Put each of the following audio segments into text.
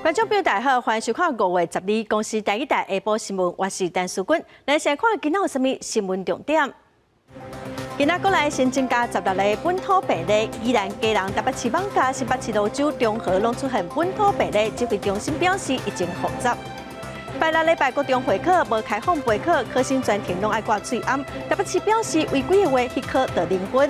觀眾朋友大家好，歡迎收看5月12公視台語台下晡新聞，我是陳淑君。來先看今仔有啥物新聞重點。今仔國內新增加16例本土病例，宜蘭基隆、台北市艋舺、新北市蘆洲、中和攏出現本土病例，指揮中心表示已經複雜。拜六禮拜國中會考無開放備考，考生全程攏愛掛喙罨。台北市表示違規的話，彼科就零分。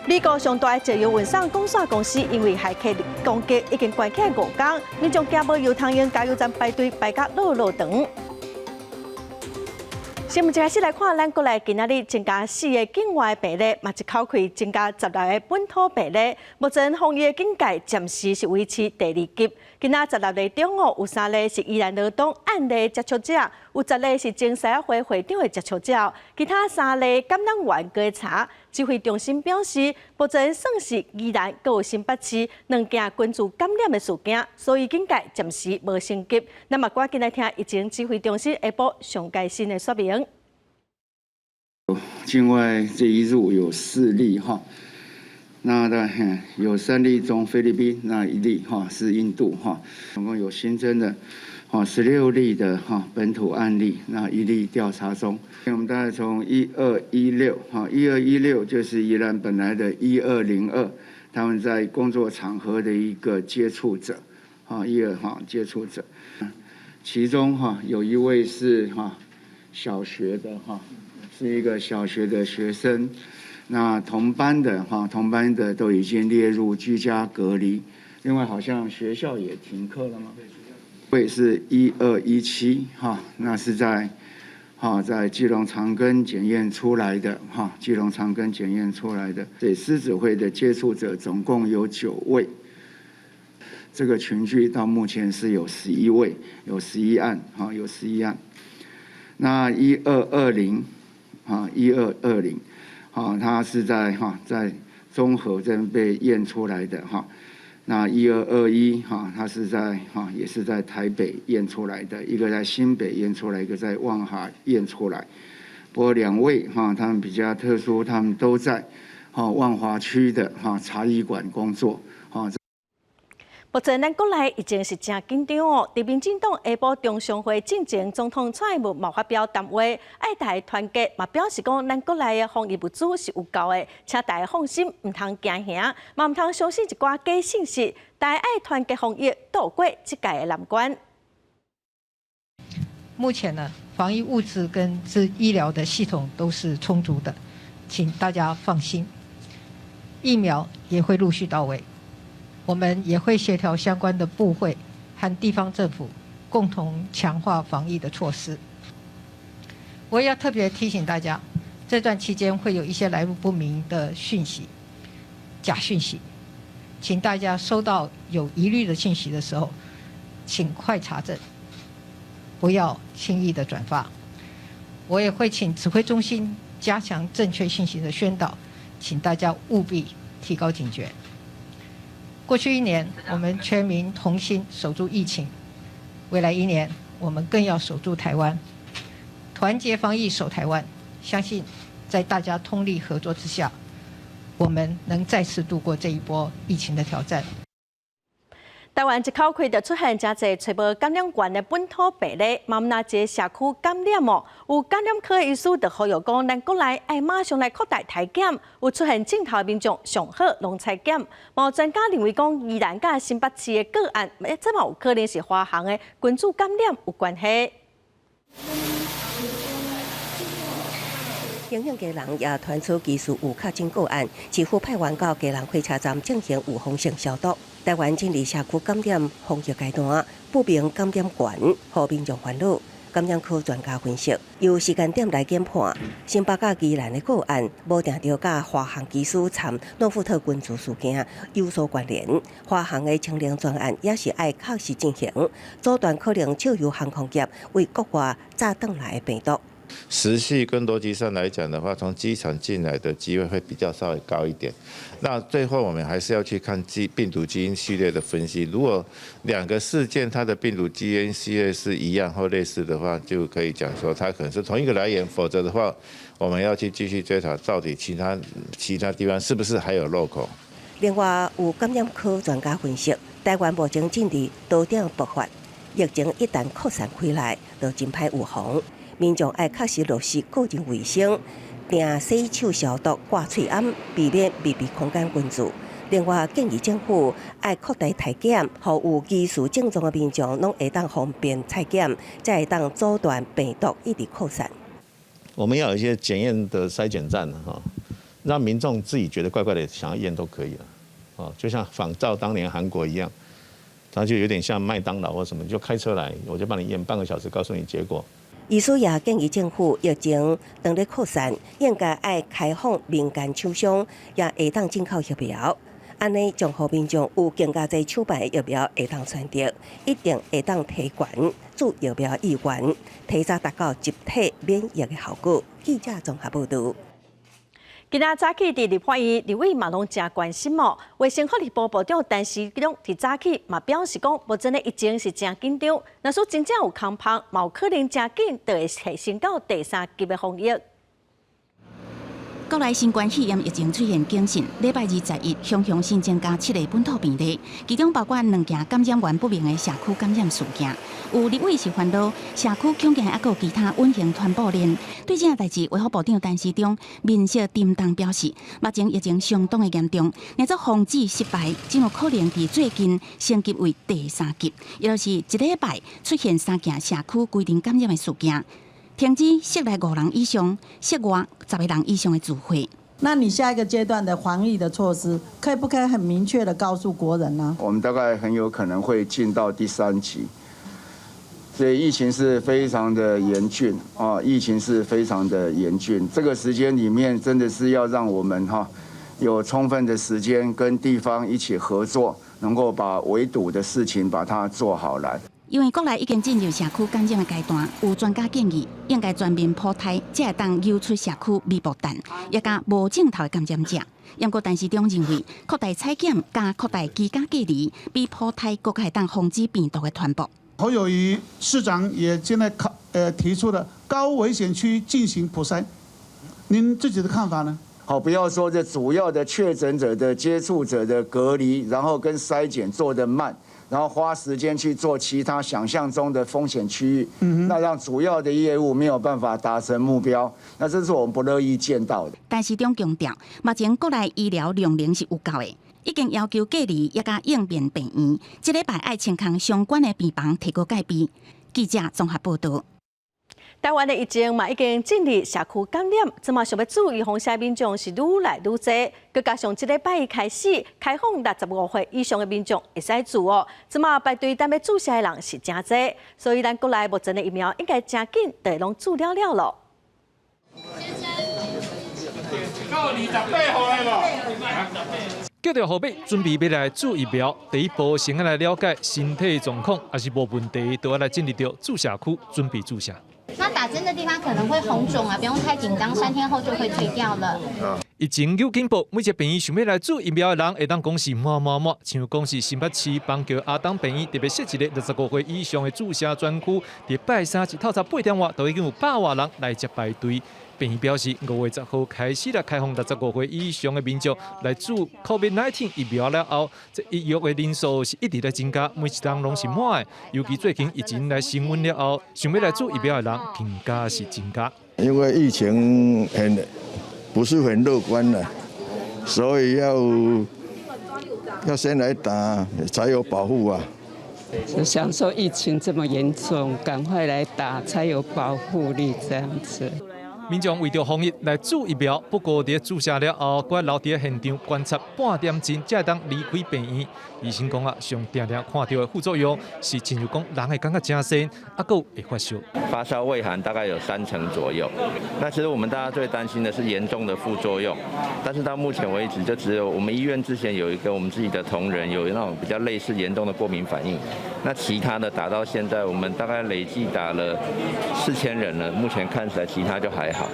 美國上大的石油運送公線公司因為駭客攻擊已經關起5工，民眾驚無油通用，加油站排隊排甲落落長。新聞一開始來看，咱國內今仔日增加四个境外病例，嘛一口氣增加十六个本土病例。目前防疫警戒暫時是維持第二級。今仔十六例中哦，有三例是宜蘭羅東案例接觸者，有10例是前獅仔會會長的接觸者，其他三例感染源閣查。指揮中心表示，目前算是宜蘭閣有新北市兩件群聚感染的事件，所以警戒暫時無升級。咱嘛趕緊來聽疫情指揮中心下晡上蓋新的說明。境外這一入有四例哈，那的有三例從菲律賓，那一例哈是印度哈，總共有新增的哈16例的哈本土案例，那一例調查中。我們大概從一二一六哈，一二一六就是宜蘭本來的1202，他們在工作場合的一個接觸者，哈一二哈接觸者，其中哈有一位是哈小學的哈，是一個小學的學生，那同班的哈同班的都已經列入居家隔離，另外好像學校也停課了嗎？位是1217哈，那是在。哈，在基隆長庚檢驗出來的哈，基隆長庚檢驗出來的，這獅子會的接觸者總共有九位，這個群聚到目前是有11位，有十一案，哈，有十一案。那一二二零，啊，一二二零，哈，他是在哈在中和這邊被驗出來的哈。那1221哈，他是在哈也是在台北驗出來的，一個在新北驗出來，一個在萬華驗出來。不過兩位哈，他們比較特殊，他們都在哈萬華區的哈茶藝館工作。哈。目前咱國內疫情是誠緊張哦。佇民進黨下晡中常會進前，總統蔡英文嘛發表談話，愛大家團結，嘛表示講咱國內的防疫物資是有夠的，請大家放心，毋通驚嚇，嘛毋通相信一寡假信息，大家愛團結防疫，渡過這屆的難關。目前呢，防疫物資跟這醫療的系統都是充足的，請大家放心。疫苗也會陸續到位。我們也會協調相關的部會和地方政府，共同強化防疫的措施。我也要特別提醒大家，這段期間會有一些來路不明的訊息、假訊息，請大家收到有疑慮的訊息的時候，請快查證，不要輕易的轉發。我也會請指揮中心加強正確信息的宣導，請大家務必提高警覺。過去一年，我們全民同心守住疫情；未來一年，我們更要守住台灣，團結防疫守台灣。相信在大家通力合作之下，我們能再次度過這一波疫情的挑戰。台灣一口氣就出現誠濟揣無感染源的本土病例，嘛毋但一个社區感染哦。有感染科醫師就呼籲講，咱國內愛馬上來擴大篩檢，有出現症頭的民眾上好攏採檢。嘛有專家認為講，宜蘭佮新北市的個案，這嘛有可能是華航的群組感染有關係。警方基隆也傳出疑似有確診個案，市府派員到基隆火車站進行預防性消毒。台灣進入社區感染防疫階段，不明感染源，予民眾煩惱。感染科專家分析，由時間點來研判，新北佮宜蘭的個案，無定著佮華航機師摻諾富特群組事件有所關聯。華航的清零專案也是愛確實進行，阻斷可能借由航空業為國外炸轉來的病毒。時序跟邏輯上來講的話，從機場進來的機會會比較稍微高一點。那最後我們還是要去看病毒基因序列的分析。如果兩個事件它的病毒基因序列是一樣或類似的話，就可以講說它可能是同一個來源。否則的話，我們要去繼續追查到底其他地方是不是還有漏口。另外，有感染科專家分析，台灣目前進佇島頂爆發，疫情一旦擴散開來，就真歹預防。民眾愛確實落實個人衛生，定洗手消毒、掛喙罨，避免密閉空間群聚。另外，建議政府愛擴大篩檢，予有疑似症狀的民眾攏會當方便採檢，才會當阻斷病毒一直擴散。我們要有一些檢驗的篩檢站，哈，讓民眾自己覺得怪怪的，想要驗都可以了，哦，就像仿照當年韓國一樣，它就有點像麥當勞或什麼，就開車來，我就幫你驗半個小時，告訴你結果。醫師也建議政府，疫情當咧擴散，應該愛開放民間廠商，也會當進口疫苗，按呢將予民眾有更加濟廠牌的疫苗會當選擇，一定會當提懸注疫苗意願，提早達到集體免疫的效果。記者綜合報導。今仔早起佇立法院，立委嘛攏誠關心哦。衛生福利部部長陳時中佇早起嘛表示講，目前的疫情是誠緊張，若說真正有空縫，嘛有可能誠緊就會提升到第三級的防疫。國內新冠肺炎疫情出現警訊，禮拜21，雄雄新增加七个本土病例，其中包括兩件感染源不明的社區感染事件。有立委是煩惱社區恐驚猶閣有其他隱形傳播鏈。對這件代誌，衛福部長陳時中面色沉重表示，目前疫情相當的嚴重，若做防止失敗，真有可能佇最近升級為第三級，也就是一禮拜出現三件社區規定感染的事件。停止室內五人以上、室外10個人以上的聚會。那你下一個階段的防疫的措施，可以不可以很明確的告訴國人呢？我們大概很有可能會進到第三級，所以疫情是非常的嚴峻啊！疫情是非常的嚴峻，這個時間裡面真的是要讓我們哈有充分的時間跟地方一起合作，能夠把圍堵的事情把它做好來。因為國內已經進入社區感染的階段，有專家建議應該全面普篩，才會當揪出社區微爆彈，也佮無症頭的感染者。不過陳時中認為，擴大採檢佮擴大居家隔離，比普篩閣較會當防止病毒的傳播。侯友宜市長也現在考提出了高危險區進行普篩，您自己的看法呢？好，不要說這主要的確診者的接觸者的隔離，然後跟篩檢做得慢。然後花時間去做其他想象中的風險區域，那讓主要的業務沒有辦法達成目標，那這是我們不樂意見到的。陳時中強調，目前國內醫療量能是有夠的，已經要求隔離也佮應變病院，這禮拜愛清空相關的病房，提高戒備。記者綜合報導。台灣的疫情嘛已經進入社區感染，這馬想欲注預防針民眾是愈來愈濟，閣加上這禮拜一開始開放65歲以上的民眾會使注哦，這馬排隊等欲注射的人是誠濟，所以咱國內目前的疫苗應該誠緊就會攏注了了囉。先生，到28號了無？叫著號碼，準備欲來注疫苗。第一步，先來了解身體狀況，抑是無問題，就愛來進入著注射區，準備注射。那打針的地方可能會紅腫啊，不用太緊張，3天後就會退掉了。疫情有進步，每一個病院想欲來注疫苗的人，會當講是滿滿滿。像講是新北市板橋亞東病院特別設一个65歲以上的注射專區，佇拜三一透早8點外，就已經有百外人來這排隊。病院表示，5月10號開始來開放65歲以上的民眾來注 COVID-19 疫苗了後，這預約的人數是一直咧增加，每一冬攏是滿的。尤其最近疫情來升溫了後，想欲來注疫苗的人更加是增加。因為疫情很不是很樂觀的，所以要先來打才有保護啊。就想說疫情這麼嚴重，趕快來打才有保護力，這樣子。民眾為著防疫來注疫苗，不過佇注射了後，閣留佇現場觀察半點鐘，才會當離開病院。醫生講啊，上定定看著的副作用是，親像講人會感覺誠仙，猶閣會發燒。發燒畏寒大概有3成左右。那其實我們大家最擔心的是嚴重的副作用，但是到目前為止，就只有我們醫院之前有一個我們自己的同仁有那種比較類似嚴重的過敏反應。那其他的打到現在，我們大概累計打了4000人了，目前看起來其他就還好。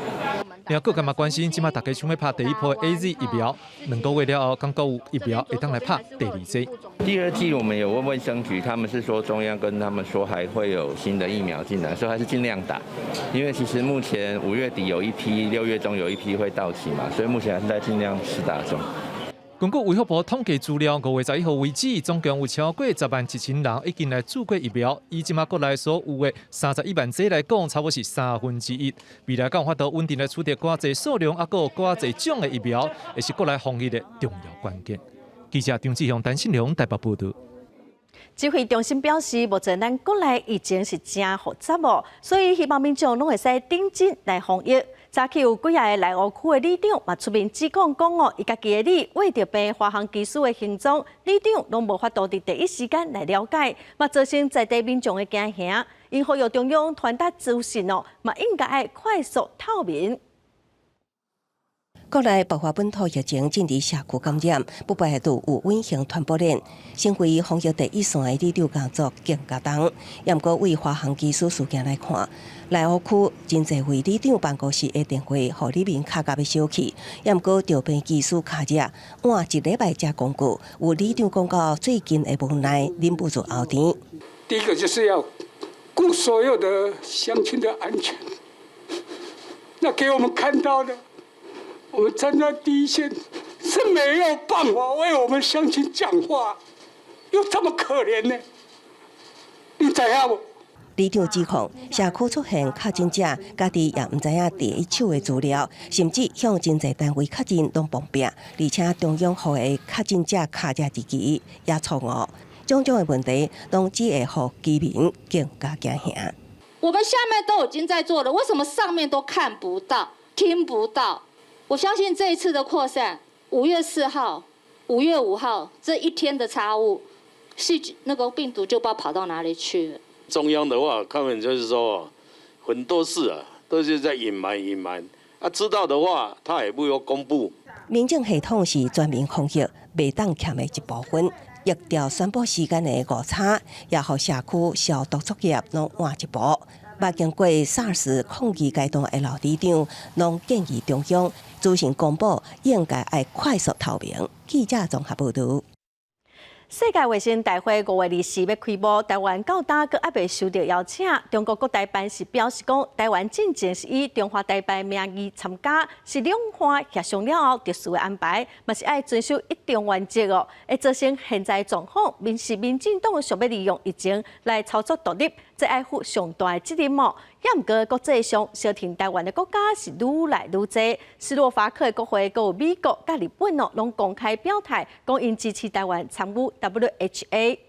另外，各界嘛關心，這馬大家想欲拍第一波 AZ 疫苗，2個月了後，敢閣有疫苗會當來拍第二劑。第二劑我們有問衛生局，他們是說中央跟他們說還會有新的疫苗進來，所以還是盡量打。因為其實目前5月底有一批，6月中有一批會到期嘛，所以目前還是在盡量施打中。根據衛福部統計資料，5月11號為止，總共有超過10萬7千人已經來注過疫苗。以這馬國內所有的31萬劑來講，差不多是1/3。未來敢有法度穩定來取得偌濟數量，猶閣有偌濟種的疫苗，會是國內防疫的重要關鍵。記者張志雄、陳信良台北報道。指揮中心表示，目前咱國內疫情是誠複雜哦，所以希望民眾攏會使認真來防疫。早起有幾个內湖區的里長嘛出面指控講哦，伊家己的里穢著病華航機師的行蹤，里長攏無法度佇第一時間來了解，嘛造成在地民眾的驚嚇。𪜶呼籲中央傳達資訊哦，嘛應該愛快速透明。國內爆發本土疫情，進入社區感染，不排除有隱形傳播鏈。身為防疫第一線的里長工作更加重。毋過對華航機師事件來看，內湖區真濟位里長辦公室的電話，予里民敲甲欲燒去。毋過著病機師敲熱，晚一禮拜才公告，有里長講到最近的無奈，忍不住喉甜。第一個就是要顧所有的鄉親的安全，那給我們看到的。我們站在第一線是沒有辦法為我們鄉親講話，又這麼可憐呢？你知影無？里長指控社區出現確診者，家己也毋知影第一手的資料，甚至向真濟單位確認攏碰壁，而且中央予的確診者敲熱日期也錯誤，種種的問題，攏只會予居民更加驚嚇。我們下面都已經在做了，為什麼上面都看不到、聽不到？我相信這一次的擴散，5月4號、5月5號這一天的差誤，細菌那個病毒就不知道跑到哪裡去了。中央的話，他們就是說很多事啊，都是在隱瞞隱瞞。啊，知道的話，他也不要公布。民政系統是全民防疫袂當欠的一部分，疫調宣布時間的誤差，也予社區消毒作業攏晚一步。捌經過 SARS 抗議階段的老里長，攏建議中央資訊公布應該愛快速透明。記者綜合報道。世界衛生大會5月24欲開幕，台灣到今閣猶未收到邀請。中國國台辦是表示講，台灣進前是以中華台北名義參加，是兩岸協商了後特殊的安排，嘛是愛遵守一中原則哦。會造成現在狀況，民是民進黨想欲利用疫情來操作獨立，這愛負上大的責任哦。也毋過國際上相挺台灣的國家是愈來愈濟，斯洛伐克的國會、閣有美國、佮日本哦，攏公開表態，講𪜶支持台灣參與 WHA。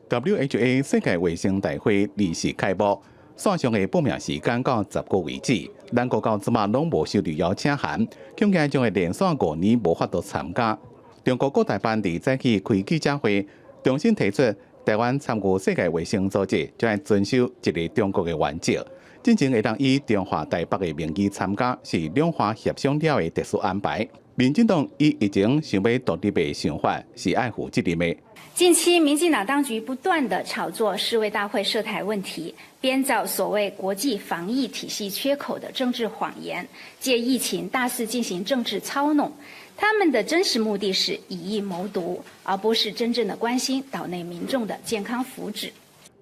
WHA 世界衛生大會24開幕，線上的報名時間到10月為止。咱國到這馬攏無收到邀請函，恐驚將會連續5年無法度參加。中國國台辦佇早起開記者會，重新提出台灣參與世界衛生組織，將愛遵守一個中國的原則。進前會當以中華台北的名義參加，是兩岸協商了的特殊安排。民進黨以疫情想欲獨立的想法是愛負責任的。近期，民進黨當局不斷地炒作世衛大會涉台問題，編造所謂國際防疫體系缺口的政治謊言，借疫情大肆進行政治操弄。他們的真實目的是以疫謀獨，而不是真正的關心島內民眾的健康福祉。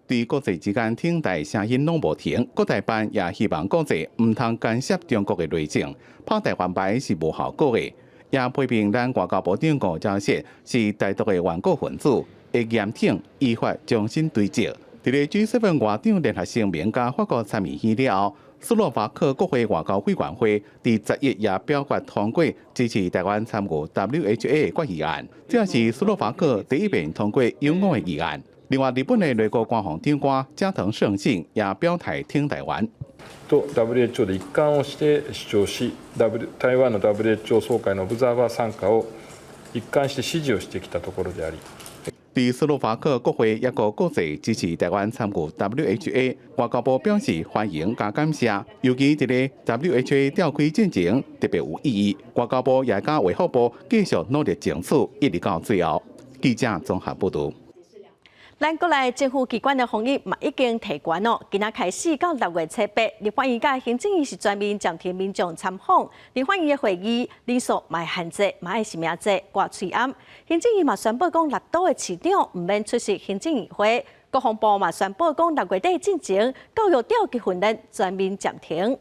對國際之間挺台聲音攏無停，國台辦也希望國際毋通干涉中國的內政，拍台灣牌是無效果的。也批評咱外交部長吳釗燮是台獨的頑固分子，會嚴挺依法重新追責。佇咧 G7 外長聯合聲明佮法國參議院了後，斯洛伐克國會外交委員會佇11也表決通過支持台灣參與 WHA 的決議案，這也是斯洛伐克第一遍通過擁我的議案。另外，日本的內閣官房長官加藤勝信也表態挺台灣。と WHO で一貫をして主張し、台灣の WHO 総會のオブザーバー參加を一貫して支持をしてきたところであり。佇斯洛伐克國會抑閣國際支持台灣參與 WHA，外交部表示歡迎佮感謝，尤其佇咧 WHA 召開進前特別有意義。外交部也佮衛福部繼續努力爭取，一直到最後。記者綜合報導。咱國內政府機關的防疫嘛已經提懸咯，今仔開始到6月初8，立法院佮行政院是全面暫停民眾參訪。立法院的會議人數嘛會限制，嘛愛實名制掛喙罨。行政院嘛宣布講，六都的市長毋免出席行政院會。國防部嘛宣布講，6月底進前教育調級訓練全面暫停。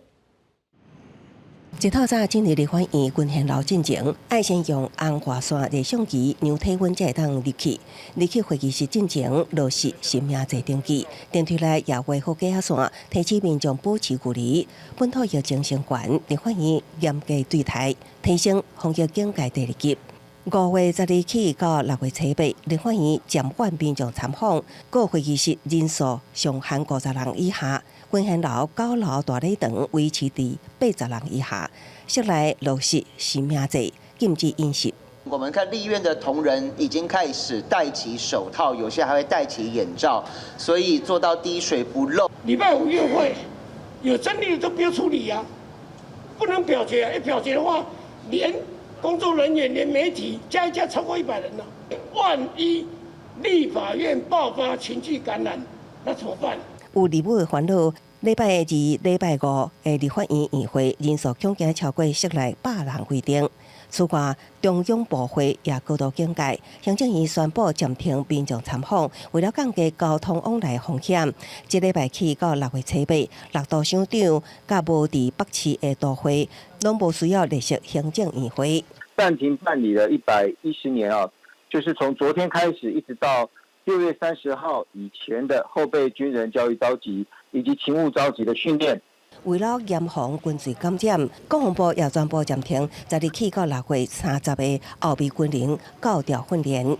一透早進入立法院軍憲樓進前，愛先用紅外線熱相機量體溫才會當入去。入去會議室進前落實實名制登記，電梯內也畫好隔線，提醒民眾保持距離。本土疫情升懸，立法院嚴格對待，提升防疫警戒第二級。5月12起到6月初8，立法院暫緩民眾參訪，各會議室人數上限50人以下。軍憲樓九樓大禮堂維持佇80人以下。室內落實實名制，禁止飲食。我們看立院的同仁已經開始戴起手套，有些還會戴起眼罩，所以做到滴水不漏。禮拜五院會有爭議都不要處理啊，不能表決啊！一表決的話，連工作人員、連媒體加一加超過100人了。萬一立法院爆發群聚感染，那怎麼辦？有立委煩惱，禮拜二、禮拜五的立法院院會人數恐驚超過室內100人規定。此外，中央部會也高度警戒，行政院宣布暫停民眾參訪，為了降低交通往來風險，這禮拜起到6月初8，六都首長佮無佇北市的都會，攏無需要列席行政院會。暫停辦理了110年啊，就是從昨天開始一直到6月30號以前的後備軍人教育召集以及勤務召集的訓練。為了嚴防群聚感染，國防部也宣布暫停十二起到6月30個後備軍人教調訓練。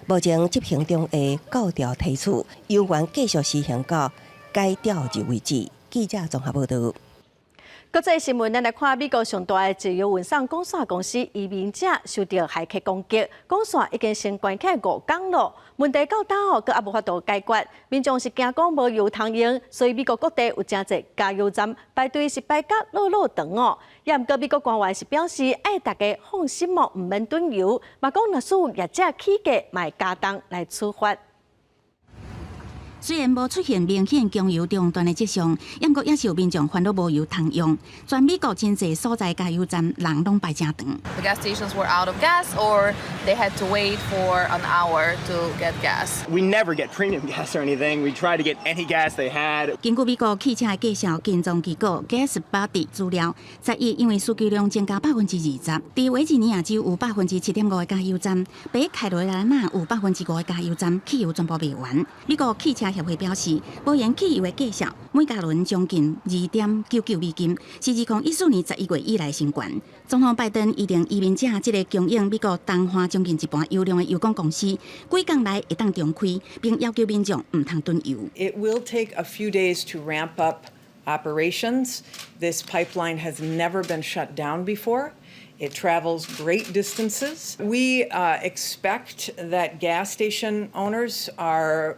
目前執行中的教調梯次，猶原繼續實行到解調日為止。記者綜合報道。國際新聞，咱來看美國上大的石油運送管線公司移民者受著駭客攻擊，管線已經先關起來5工咯。問題到今哦，閣猶無法度解決。民眾是驚講無油通用，所以美國各地有誠濟加油站排隊是排甲落落長哦。也毋過美國官員是表示，愛大家放心哦，毋免囤油，嘛講若是有業者起價，嘛會加重來處罰。雖然無出現明顯供油中斷的跡象，毋過也是有民眾煩惱無油通用。全美國真濟所在加油站人攏排誠長。 The gas stations were out of gas, or they had to wait for an hour to get gas. We never get premium gas or anything. We try to get any gas they had. 根據美國汽車的價數跟蹤機構 GasBuddy 資料，11因為需求量增加20%，佇維吉尼亞州有7.5%的加油站，北卡羅來納有5%的加油站汽油全部賣完。美國汽車協會表示，無閒汽油的價數每加侖將近2.99美金，是2014年11月以來新懸。總統拜登預定移民者這个供應美國東岸將近一半油量的油管公司，幾工內會當重開，並要求民眾毋通囤油。 It will take a few days to ramp up operations. This pipeline has never been shut down before. It travels great distances. We expect that gas station owners are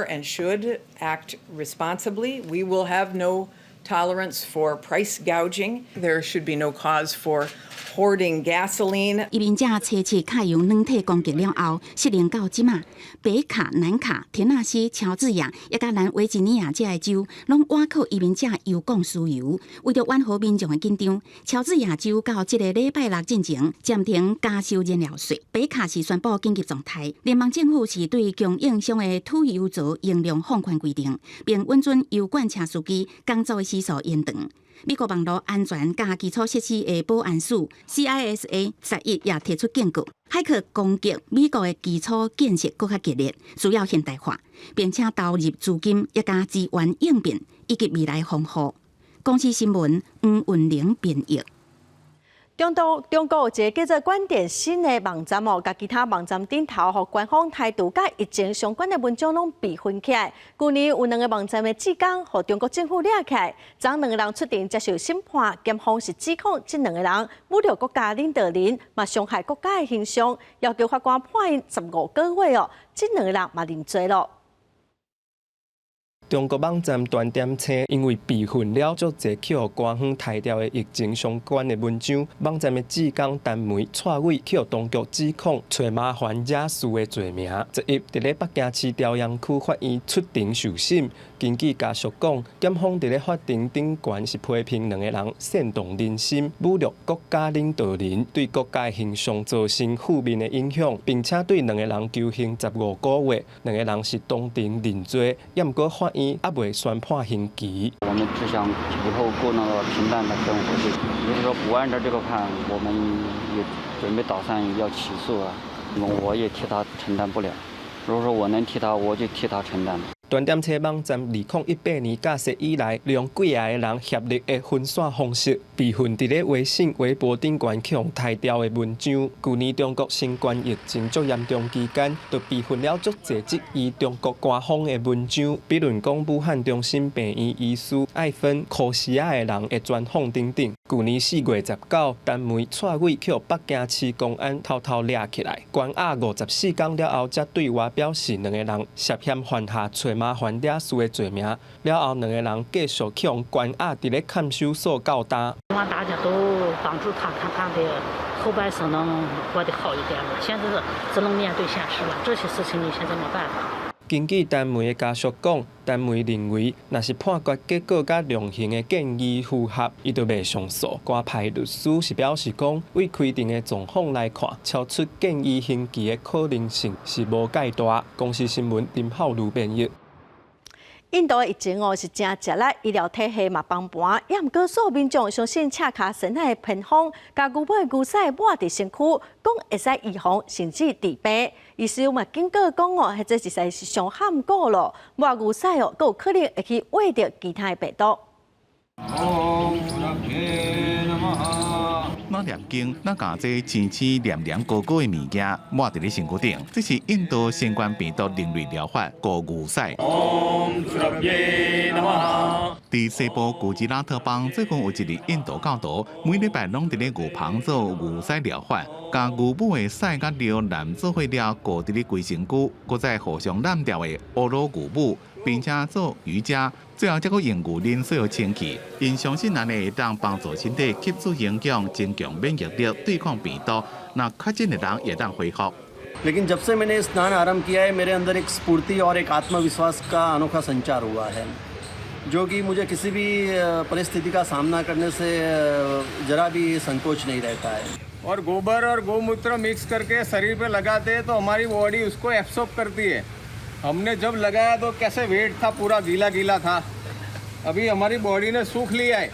and should act responsibly. We will have no tolerance for price gouging. There should be no cause for hoarding gasoline. 移民者初期卡油軟體攻擊了後，失靈到這馬，北卡、南卡、田納西、喬治亞，抑佮南維吉尼亞這个州，攏倚靠移民者油管輸油。為著緩和民眾的緊張，喬治亞州到這个禮拜六進前暫停加收燃料稅。北卡是宣布緊急狀態，聯邦政府是對供應商的儲油槽容量放寬規定，並允准油罐車司機工作的時數延長。美國網路安全佮基礎設施的保安署 CISA 11也提出警告，駭客攻擊美國的基礎建設閣較激烈，需要現代化，並且投入資金抑佮資源應變以及未來防護。公視新聞黃雲玲編譯。中國有一个叫做觀點新的網站哦，佮其他網站頂頭，予官方態度佮疫情相關的文章攏備份起來。舊年有兩个網站的志工，予中國政府掠起來，昨兩个人出庭接受審判，檢方是指控這兩个人侮辱國家領導人，嘛傷害國家的形象，要求法官判𪜶15個月哦。這兩个人嘛認罪囉。中國網站端點星因為備份了足濟去予官方刣掉的疫情相關的文章，網站的志工陳梅蔡偉去予當局指控揣麻煩惹事的罪名。11佇咧北京市朝陽區法院出庭受審。根據家屬講，檢方佇咧法庭頂懸是批評兩个人煽動人心、侮辱國家領導人，對國家的形象造成負面的影響，並且對兩个人求刑15個月。兩个人是當庭認罪，抑毋過法院院猶未宣判刑期。我們只想以後過那個平淡的生活。如果說不按照這個判，我們也準備打算要起訴啊。我也替他承擔不了。如果說我能替他，我就替他承擔。斷點車網站2018年架設以來，利用幾仔個人協力的分散方式，備份佇咧微信、微博頂懸去予刣掉的文章。舊年中國新冠疫情足嚴重期間，就備份了足濟質疑中國官方的文章，比如講武漢中心病院醫師艾芬科西亞的人的專訪等等。舊年4月19，陳梅蔡偉去予北京市公安偷偷掠起來，關押54天了後，才對外表示兩個人涉嫌犯下揣麻煩惹事的罪名。了後，兩個人繼續去予關押佇咧看守所到今。希望大家都幫助他，看他的後半生能過得好一點嘛。現在是只能面對現實了，這些事情你現在沒辦法。根據陳梅的家屬講，陳梅認為，若是判決結果佮量刑的建議符合，伊就袂上訴。官派律師是表示講，對開庭的狀況來看，超出建議刑期的可能性是無蓋大。公視新聞林浩如編譯。印度的疫情哦是誠食力，醫療體系嘛崩盤，也毋過所有民眾相信赤跤仙仔的偏方，共牛母的牛屎抹佇身軀，講會使預防甚至治病。醫師嘛警告講哦，彼這實在是傷罕過咯，抹牛屎哦，閣有可能會去秽著其他的病毒。那念經，那共這青青黏黏糊糊的物件抹佇咧身軀頂，這是印度新冠病毒另類療法——糊牛屎。佇西部古吉拉特邦，最近有一个印度教徒，每禮拜攏佇咧牛棚做牛屎療法，共牛母的屎佮尿攑做伙了，糊佇咧規身軀，閣再互相湳掉的烏魯牛母，並且做瑜伽，最後才閣用牛奶洗清氣。𪜶相信按呢會當幫助身體吸收營養，增強免疫力，對抗病毒。若確診的人會當恢復。 लेकिन जब से मैंने स्नान आरंभ किया है, मेरे अंदर एक स्फूर्ति और एक आत्मविश्वास का अनोखा संचार हुआ है, जो कि मुझे किसी भी परिस्थिति का सामना करने से ज़रा भी संकोच नहीं रहता है। और गोबर और गोमूत्र मिक्स करके शरीर पे लगाते हैं तो हमारी बॉडी उसको एब्सॉर्ब करती है। हमने जब लगाया तो कैसे वेट था, पूरा गीला गीला था। अभी हमारी बॉडी ने सूख लिया है,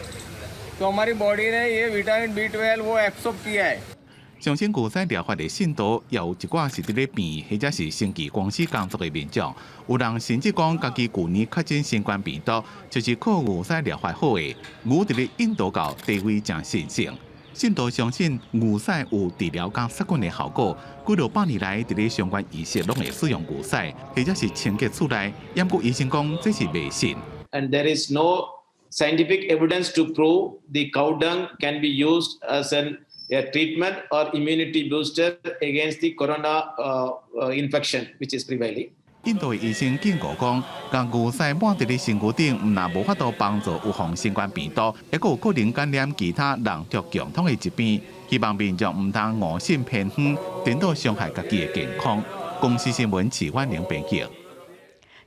तो हमारी बॉडी ने ये विटामिन B12 वो एब्सॉर्ब किया है。相信牛屎療法的信徒，也有一寡是佇咧病院或者是生技公司工作的民眾。有人甚至講，家己舊年確診新冠病毒，就是靠牛屎療法好的。牛佇咧印度教地位誠神聖，信徒相信牛屎有治療佮殺菌的效果。幾落百年來，佇咧相關儀式攏會使用牛屎，或者是清潔厝內。毋過醫生講，這是迷信。 And there is no scientific evidence to prove the cow dung can be used as a treatment or immunity booster against the corona infection which is prevailing. 印度的醫生警告講，共牛屎抹佇咧身軀頂，毋但無法度幫助預防新冠病毒，抑閣有可能感染其他人畜共通的疾病。希望民眾毋通誤信偏方，顛倒傷害家己的健康。公視新聞徐婉玲編輯。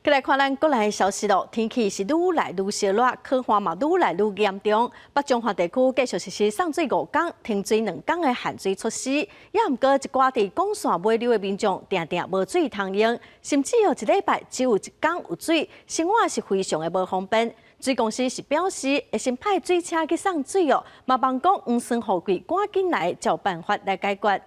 過來看咱國內消息咯，天氣是愈來愈燒熱，乾旱嘛愈來愈嚴重。北彰化地區繼續實施送水5工、停水2工的限水措施，也毋過一寡佇管線尾流的民眾，定定無水通用，甚至有一禮拜只有一工有水，生活是非常的無方便。水公司是表示會先派水車去送水哦，嘛望講黃酸雨季趕緊來，才有辦法來解決。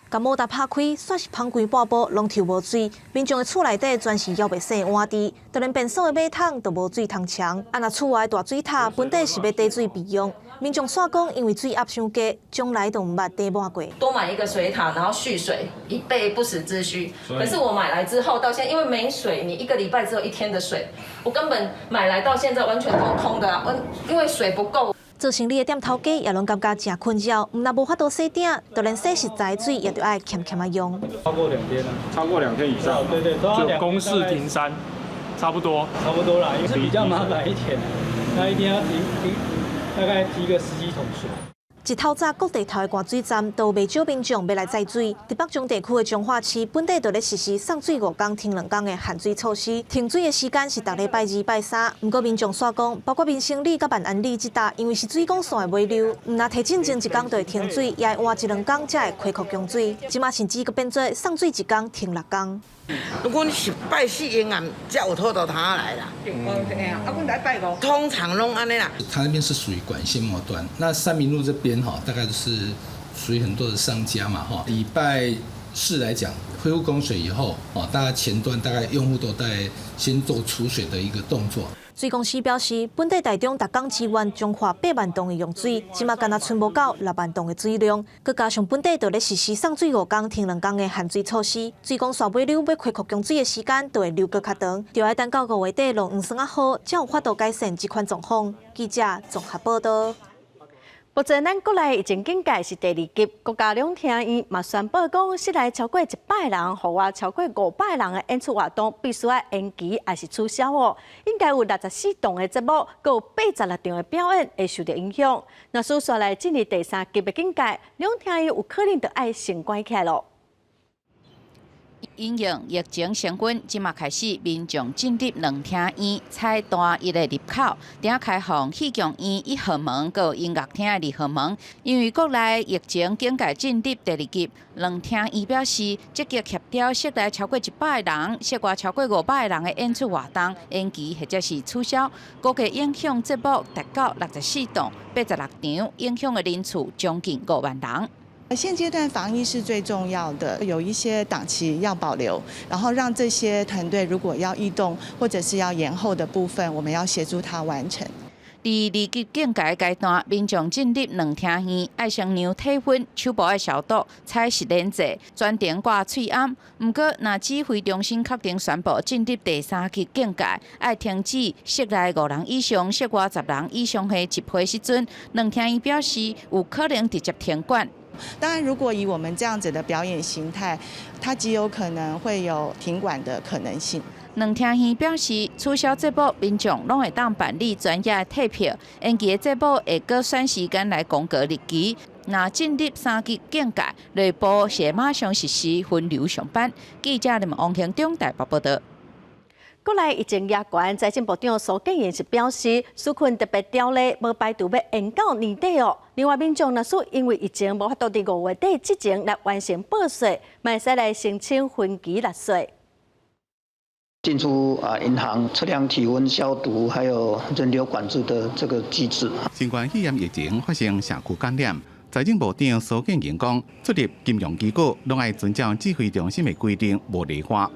共摩打拍開，煞是芳規半晡，攏抽無水。民眾的厝內底全是猶袂洗碗櫥，就連便所的馬桶都無水通沖。啊，若厝外大水塔本底是欲貯水備用，民眾煞講，因為水壓傷低，從來都毋捌貯滿過。多買一個水塔，然後蓄水，以備不時之需。可是我買來之後，到現在因為沒水，你一個禮拜只有一天的水，我根本買來到現在完全都空的啊，因為水不夠。做生理的店頭家也攏感覺誠困擾，毋但無法度洗鼎，就連洗食材水也著愛儉儉仔用。超過2天啊，超過2天以上。對對，就公事停三，差不多。差不多啦，因為是比較麻煩一點，那一定要提提，大概提個十幾桶水。一透早各地頭的灌水站都有袂少民眾欲來載水。佇北彰地區的彰化市，本地就咧實施送水5工停2工的限水措施。停水的時間是逐禮拜二、拜三。毋過民眾煞講，包括民生里佮萬安里這搭，因為是水管線的尾流，毋但提進前一工就會停水，也會換一兩工才會恢復供水。這馬甚至閣變做送水一工停6工。如果你是拜四永遠才有討到通來啦。啊，阮來拜五。通常攏按呢啦。他那邊是屬於管線末端，那三民路這邊哈，大概就是屬於很多的商家嘛哈。禮拜四來講，恢復供水以後，哦，大家前端大概用戶都在先做儲水的一個動作。水公司表示，本地台中逐工支援彰化8萬噸的用水，這馬干焦賰無夠6萬噸的水量。閣加上本地就咧實施送水五工、停兩工的限水措施，水管紲尾流欲恢復供水的時間就會留閣較長，就愛等到五月底落黃霜仔雨，才有法度改善這款狀況。記者綜合報道。目前咱國內疫情警戒是第二級，國家兩廳院嘛宣布講，室內超過100人，戶外超過500人的演出活動必須愛延期抑是取消哦。應該有64檔的節目，閣有86場的表演會受著影響。若是紲來進入第三級的警戒，兩廳院有可能就愛先關起來囉。因應疫情升溫，這馬開始民眾進入兩廳院採單一的入口，頂開放戲劇院一號門，閣有音樂廳的二號門。因為國內疫情警戒進入第二級，兩廳院表示積極協調室內超過100人、室外超過500人的演出活動延期或者是取消，估計影響節目達到64檔、86場，影響的人次將近5萬人。現階段防疫是最重要的，有一些檔期要保留，然後讓這些團隊如果要異動或者是要延後的部分，我們要協助他完成。佇二級警戒階段，民眾進入兩廳院愛先量體溫、手部愛消毒、採實聯制、全程掛喙罨。毋過，若指揮中心確定宣布進入第三級警戒，愛停止室內五人以上、室外10人以上的集會時陣，兩廳院表示有可能直接停館。當然，如果以我們這樣子的表演形態，它極有可能會有停館的可能性。兩廳院表示，取消節目，民眾攏會當辦理專頁退票；延期的節目會閣選時間來公告日期。若進入三級警戒，內部是會馬上實施分流上班。記者林王興中台北報道。國內疫情也懸，財政部長蘇建榮是表示，紓困特別條例無排除欲延到年底哦。另外，民眾若是因為疫情無法度佇5月底之前來完成報稅，嘛會使來申請分期納稅。進出啊，銀行測量體溫、消毒，還有人流管制的這個機制。新冠肺炎疫情發生社區感染，財政部長蘇建榮講，出入金融機構攏愛遵照指揮中心的規定，無例外。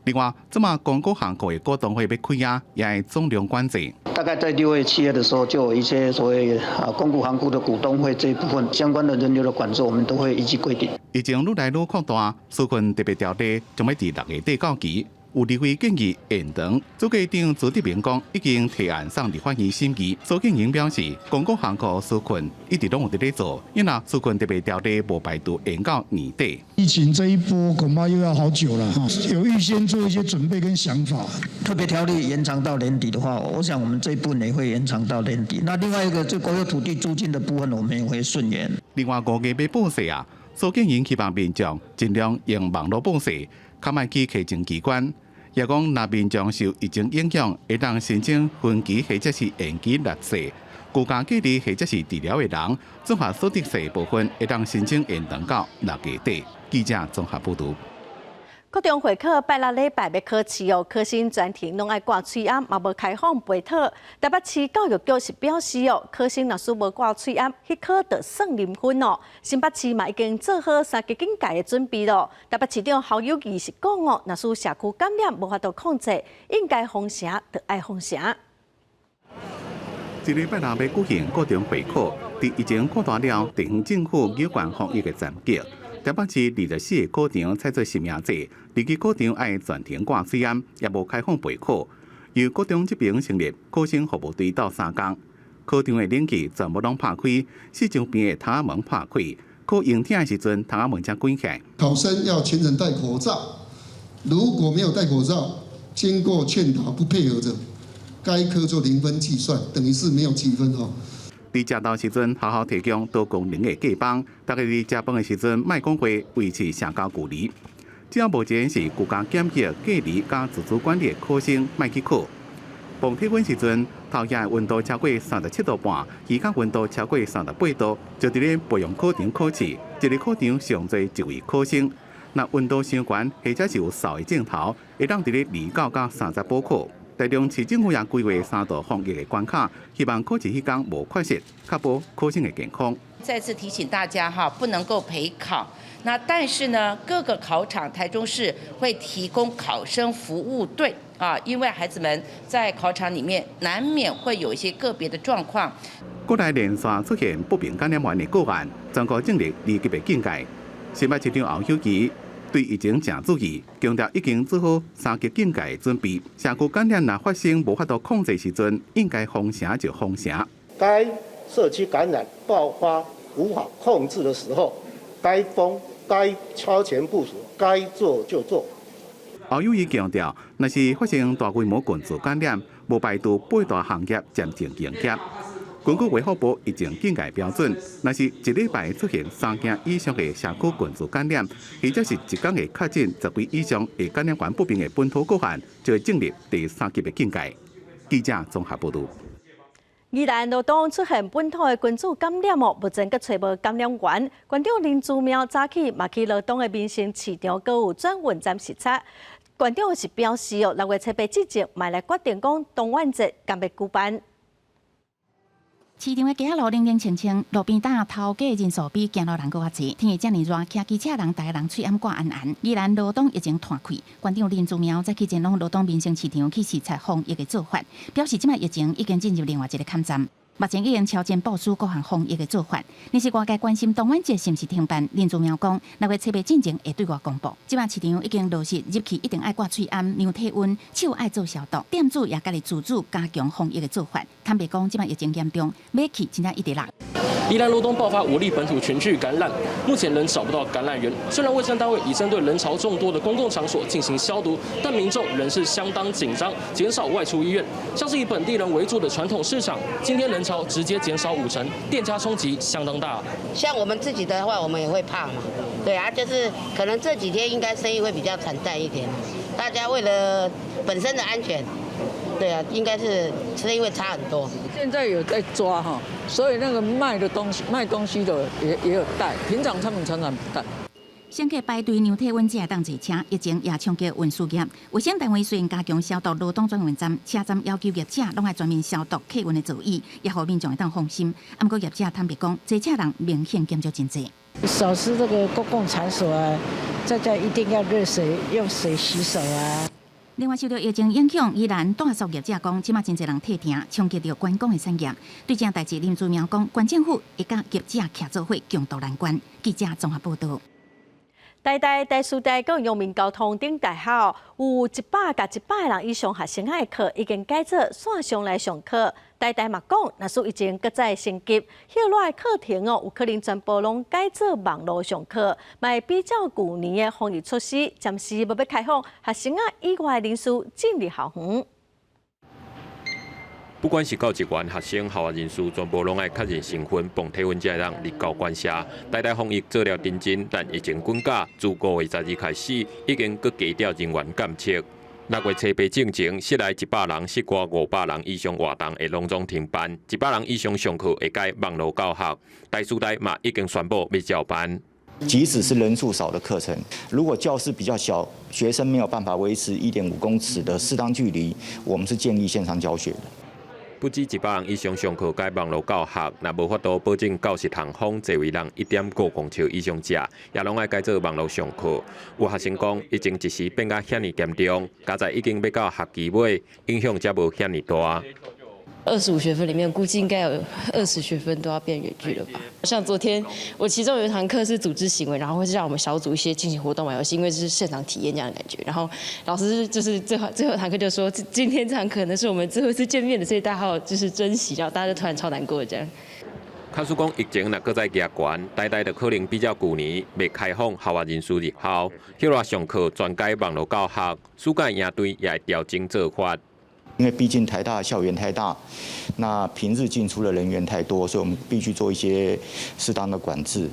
另外，這馬公股行庫的股東會欲開啊，也愛總量管制。大概在6月、7月的時候，就有一些所謂啊公股行庫的股東會這一部分相關的人流的管制，我們都會依據規定。疫情愈來愈擴大，紓困特別條例將欲佇6月底到期。有立委建議延長，組閣長朱立倫講已經提案送立法院審議。蘇建榮表示，公股行庫紓困一直攏有佇咧做，因為紓困特別條例無排除延到年底。疫情這一波恐怕又要好久了，有預先做一些準備跟想法。特別條例延長到年底的話，我想我們這一部分也會延長到年底。那另外一個，這國有土地租金的部分，我們也會順延。另外5月欲報稅啊，蘇建榮希望民眾盡量用網路報稅，較莫去稽徵機關。也講，若民眾受疫情影響，會當申請分期或者是延期納稅；居家隔離或者是治療的人，綜合所得稅部分會當申請延長到6月底。記者綜合報導。國中會考拜六禮拜欲考試哦，考生全程攏愛掛喙罨，嘛無開放陪考。台北市教育局是表示哦，考生若是無掛喙罨，彼科就算零分哦。新北市嘛已經做好三級警戒的準備咯。台北市長侯友宜是講哦，若是社區感染無法度控制，應該封城就愛封城。這禮拜六欲舉行國中會考，佇疫情擴大了，地方政府有關防疫的層級。台北市24個考場採取實名制，二級考場愛全程掛喙罨，也無開放陪考。由國中這邊成立考生服務隊鬥相共，考場的冷氣全部攏拍開，四周邊的窗仔門拍開，考英聽的時陣，窗仔門才關起來。考生要全程戴口罩，如果沒有戴口罩，經過勸導不配合者，該科就零分計算，等於是沒有積分哦。佇食晝時陣，學校提供多功能的隔板，逐家佇食飯的時陣，莫講話，維持社交距離。這目前是居家檢疫、隔離佮自主管理的考生，莫去考。磅體溫時陣，頭額的溫度超過37度半，耳殼溫度超過38度，就佇咧備用考場考試。一个考場上濟一位考生。若溫度傷懸，或者是有掃的症頭，會當佇咧2到30補考。台中市政府也規劃三道防疫的關卡，希望考試彼工無缺失，確保考生的健康。再次提醒大家哈，不能夠陪考。那但是呢，各個考場台中市會提供考生服務隊啊，因為孩子們在考場裡面難免會有一些個別的狀況。國內連續出現不明感染源的個案，全國進入二級的警戒。新北市長侯友宜對疫情誠注意，強調已經做好三級警戒的準備。社區感染若發生無法度控制時陣，應該封城就封城。該社區感染爆發無法控制的時候，該封、該超前部署、該做就做。侯友宜強調，若是發生大規模群組感染，無排除八大行業暫停營業。根據衛福部疫情警戒標準，若是一禮拜出現三件以上的社區群組感染，或者是一工會確診十幾以上的感染源不明的本土個案，就會進入第三級的警戒。記者綜合報導。宜蘭羅東出現本土的群組感染哦，目前閣揣無感染源。縣長林姿妙早起嘛去羅東的民生市場，閣有轉運站視察。縣長是表示哦，6月初八之前，嘛來決定講東元節敢欲舉辦。市場的街仔路冷冷清清，路邊擔頭家人數比行路人閣較濟。天氣遮爾熱，騎機車人逐个人喙罨掛絚絚。宜蘭羅東疫情湠開，縣長林姿妙早起前往羅東民生市場去視察防疫的做法，表示這擺疫情已經進入另外一个坎站。目前已經超前部署各項防疫的做法。若是外界關心東元節是毋是停辦，林姿妙講6月初八進前會對外公布。這擺市場已經落實入去一定愛掛喙罨、量體溫、手愛做消毒，店主也家己自主加強防疫的做法。坦白講，這擺疫情嚴重，買氣真正一直落。宜蘭羅東爆發五例本土群聚感染，目前仍找不到感染源。雖然衛生單位已針對人潮眾多的公共場所進行消毒，但民眾仍是相當緊張，減少外出意願。像是以本地人為主的傳統市場，今天人潮直接減少5成，店家衝擊相當大。像我們自己的話，我們也會怕嘛。對啊，就是可能這幾天應該生意會比較慘淡一點。大家為了本身的安全，對啊，應該是生意會差很多。現在有在抓哈，所以那個賣的東西、賣東西的也有帶，平常他們常常不帶。乘客排隊量體溫才會當坐車，疫情也衝擊運輸業。衛生單位雖然加強消毒羅東轉運站，車站要求業者攏愛全面消毒客運的座椅，也予民眾會當放心。毋過業者坦白講，坐車人明顯減少真濟。掃視這個公共場所啊，大家一定要熱水用水洗手啊。另外，受到疫情影響，宜蘭大宿業者講，這馬真濟人退訂，衝擊著觀光的產業。對這代誌，林姿妙講，縣政府會佮業者徛做伙，共渡難關。記者綜合報導。台大、台師大、佮陽明交通等大學有100佮100人以上學生的課已經改做線上來上課。台大嘛講，若是疫情閣再升級，歇落來課程哦，有可能全部攏改做網路上課。嘛會比照舊年的防疫措施，暫時無欲開放學生仔以外的人士進入校園。不管是教職員、學生、校外人士，全部攏愛確認身份、磅體溫，才會當入校園舍。台大防疫做了認真，但疫情滾價，自5月12開始，已經閣加調人員監測。6月初八進前，室內100人、室外500人以上活動會攏總停辦，100人以上上課會改網路教學。台師大嘛已經宣布欲照辦。即使是人數少的課程，如果教室比較小，學生沒有辦法維持1.5公尺的適當距離，我們是建議線上教學的。不止100人以上上課改網路教學，若無法度保證教室通風，座位人1.5公尺以上者，也攏愛改做網路上課。有學生講，疫情一時變甲遐爾嚴重，佳哉已經欲到學期尾，影響才無遐爾大。 25學分裡面，估計應該有20學分都要變遠距了吧？像昨天我其中有一堂課是組織行為，然後會是讓我們小組一些進行活動玩遊戲，因為這是現場體驗這樣的感覺。然後老師就是最後一堂課就說，今天這堂課可能是我們最後一次見面的，所以大家好好就是珍惜。然後大家就突然超難過這樣。假使講疫情若閣再加懸，台大就可能比照舊年袂開放校外人士入校，歇落上課全改網路教學，暑假營隊也會調整做法。因為畢竟台大校園太大，那平日進出的人員太多，所以我們必須做一些適當的管制。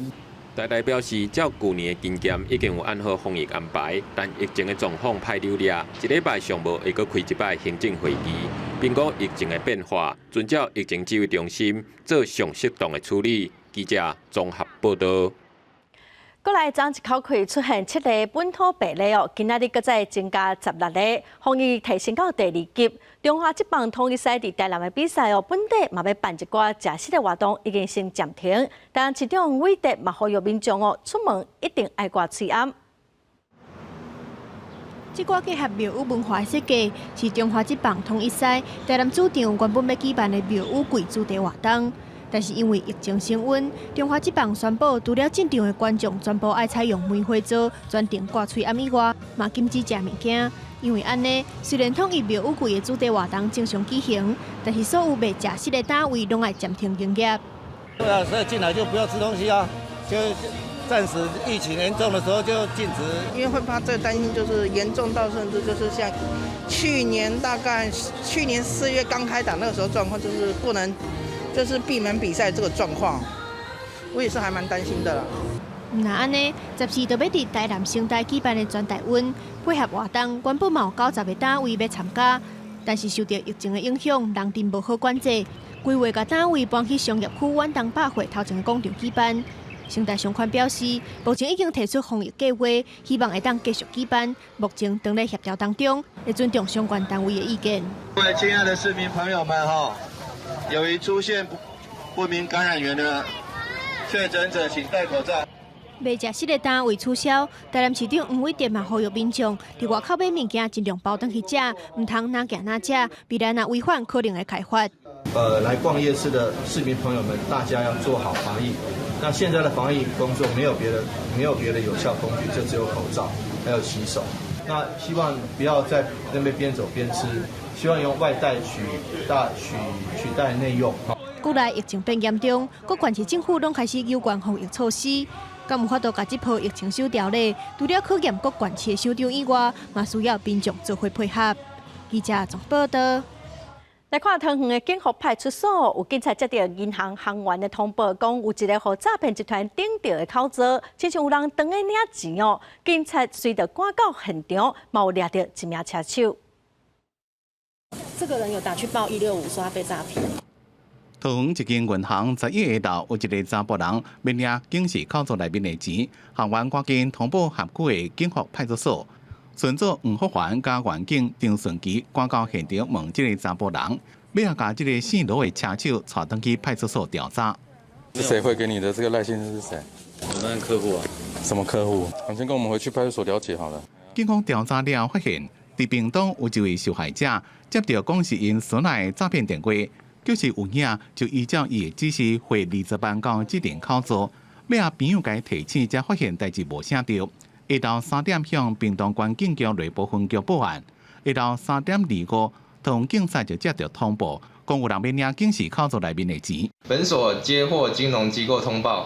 台大表示，照舊年的經驗，已經有按好防疫安排，但疫情的狀況歹扭掠，一禮拜上無會閣開一擺行政會議，評估疫情的變化，遵照疫情指揮中心做上適當的處理。記者綜合報導。閣來昨一口氣出現七例本土病例哦，今仔日閣再增加16例，防疫提升到第二級。中華職棒統一賽佇台南的比賽哦，本底嘛欲辦一寡食食的活動，已經先暫停。但市長韋德嘛呼籲民眾哦，出門一定愛掛喙罨。這掛結合廟宇文化設計，是中華職棒統一賽台南主場原本欲舉辦的廟宇季主題活動。但是因為疫情升溫，中華職棒宣布，除了進場的觀眾全部愛採用梅花座，全程掛喙罨以外，嘛禁止食物件。因為按呢，雖然統一廟宇季的主題活動正常舉行，但是所有賣食食的單位攏愛暫停營業。對啊，所以進來就不要吃東西啊，就暫時疫情嚴重的時候就禁止。因為會怕最擔心就是嚴重到甚至就是像去年大概去年4月剛開打那個時候狀況，就是不能。就是閉門比賽這個狀況，我也是還蠻擔心的啦。若按呢，14就欲佇台南成大舉辦的全台灣配合活動，原本嘛有90個單位欲參加，但是受著疫情的影響，人陣無好管制，規劃共單位搬去商業區遠東百貨頭前的廣場舉辦。成大相關表示，目前已經提出防疫計劃，希望會當繼續舉辦。目前正咧協調當中，會尊重相關單位的意見。各位親愛的市民朋友們，哈。由於出現不明感染源的確診者，請戴口罩。賣食食的單位取消，台南市長黃偉哲嘛呼籲民眾佇外口買物件，盡量包轉去食，毋通若行若食，未來若違反可能會開罰。來逛夜市的市民朋友們，大家要做好防疫。那現在的防疫工作沒有別的，沒有別的有效工具，就只有口罩，還有洗手。那希望不要在那邊邊走邊吃，希望用外帶取代內用。國內疫情變嚴重，各縣市政府攏開始有關防疫措施，敢有法度共這波疫情收牢咧？除了考驗各縣市的首長以外，嘛需要民眾做伙配合。記者綜報道。來看桃園的景福派出所，有警察接著銀行行員的通報，講有一个予詐騙集團頂著的口座，親像有人當咧領錢哦。警察隨著趕到現場，嘛有掠著一名車手。這個人有打去報165，說他被詐騙。桃園一間銀行11下晝有一个查埔人欲領警示口座內面的錢，行員趕緊通報轄區的景福派出所。巡佐黃福環佮員警張順基趕到現場問這个查埔人，欲共這个姓羅的車手帶轉去派出所調查。是誰會給你的？這個賴先生是誰？我們客戶啊。什麼客戶？你先跟我們回去派出所了解好了。警方調查了發現，佇屏東有一位受害者接著講是𪜶孫仔的詐騙電話，就是有影就依照伊的指示匯20萬到指定口座，尾仔朋友共伊提醒，才發現代誌無啥著。下晝3點向屏東縣警局內埔分局報案。下晝3點25，桃園警察就接著通報，講有人欲領警示口座內面的錢。本所接獲金融機構通報，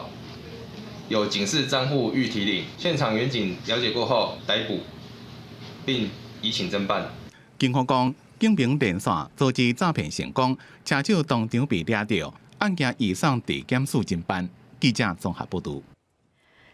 有警示帳戶欲提領，現場員警了解過後逮捕，並移請偵辦。警方講，警民連線阻止詐騙成功，車手當場被掠著，案件移送地檢署偵辦。記者綜合報導。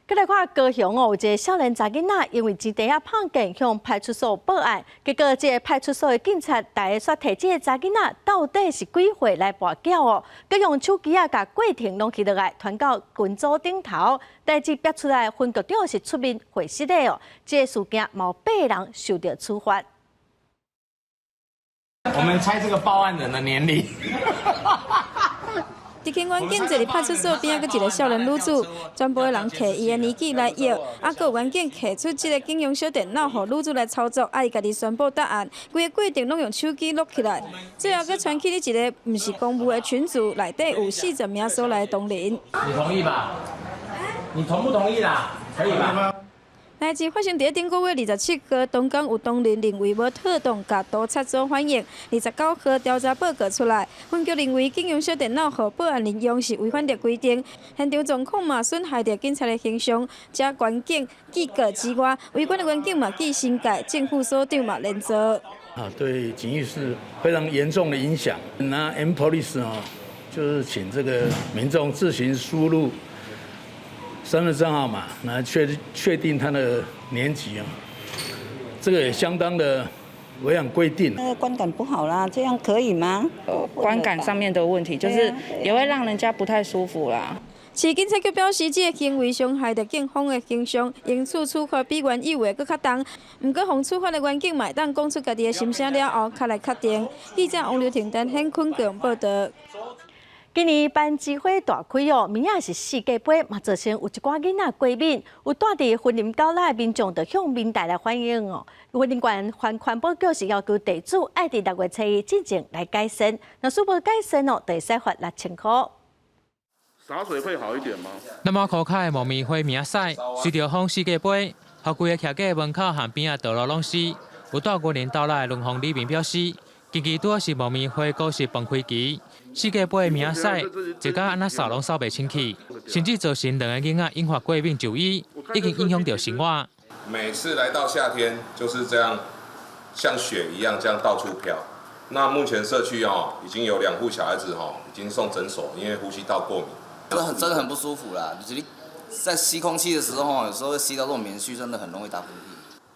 閣來看高雄哦，有一个少年查囡仔，因為錢袋仔碰見向派出所報案，結果這个派出所的警察大家煞提這个查囡仔到底是幾歲來跋筊哦，閣用手機仔共過程攏記落來，傳到群組頂頭，代誌逼出來，分局長是出面回釋的哦，這个事件嘛有八人受著處罰。我們猜這個報案人的年齡。佇警員警坐佇派出所邊仔，閣一个少年女子，全部的人提伊的年紀來約，啊，閣有員警提出這个警用小電腦，予女子來操作，啊，伊家己宣布答案，規个過程攏用手機錄起來，最後閣傳去佇一个毋是公務的群組內底有40名所來同仁。你同意吧？你同不同意啦？可以吧？代誌發生佇頂個月27號，當工有同仁認為無妥當，共督察組反映。29號調查報告出來，分局認為警用小電腦予報案人用是違反著規定，現場狀況嘛損害著警察的形象，遮員警記過之外，違規的員警嘛記申誡，正副所長嘛連坐。啊，對警譽是非常嚴重的影響。那 M Police 啊，就是請這個民眾自行輸入身份證號碼來確定他的年級啊，這個也相當的違反規定。那個觀感不好啦，這樣可以嗎？觀感上面的問題，就是也會讓人家不太舒服啦。市警察局表示，這个行為傷害著警方的形象，因此處罰比原以為閣較重。毋過，予處罰的員警嘛會當講出家己的心聲了後，較來確定。記者王劉婷、陳顯坤報導。今年攀枝花大開哦，明仔是世界盃，嘛造成有一寡囡仔過敏，有蹛佇雲林九拉的民眾就向民代來反映哦。雲林縣環保局是要求地主愛佇6月初一進前來改善，若是無改善哦，就會使罰6000箍。灑水會好一點嗎？那麼塗跤的木棉花明仔賽，隨著風世界盃，予規个徛在門口和邊仔道路攏是。有蹛雲林斗六的農方里面表示，近期拄好是木棉花果實崩開期，世界盃明仔賽，一工按呢掃攏掃袂清氣，甚至造成兩个囡仔引發過敏就醫，已經影響著生活。每次來到夏天就是這樣，像雪一樣這樣到處飄。那目前社區哦，已經有2戶小孩子哦，已經送診所，因為呼吸道過敏。真的很不舒服啦，就是你在吸空氣的時候，有時候會吸到這種棉絮，真的很容易打噴嚏。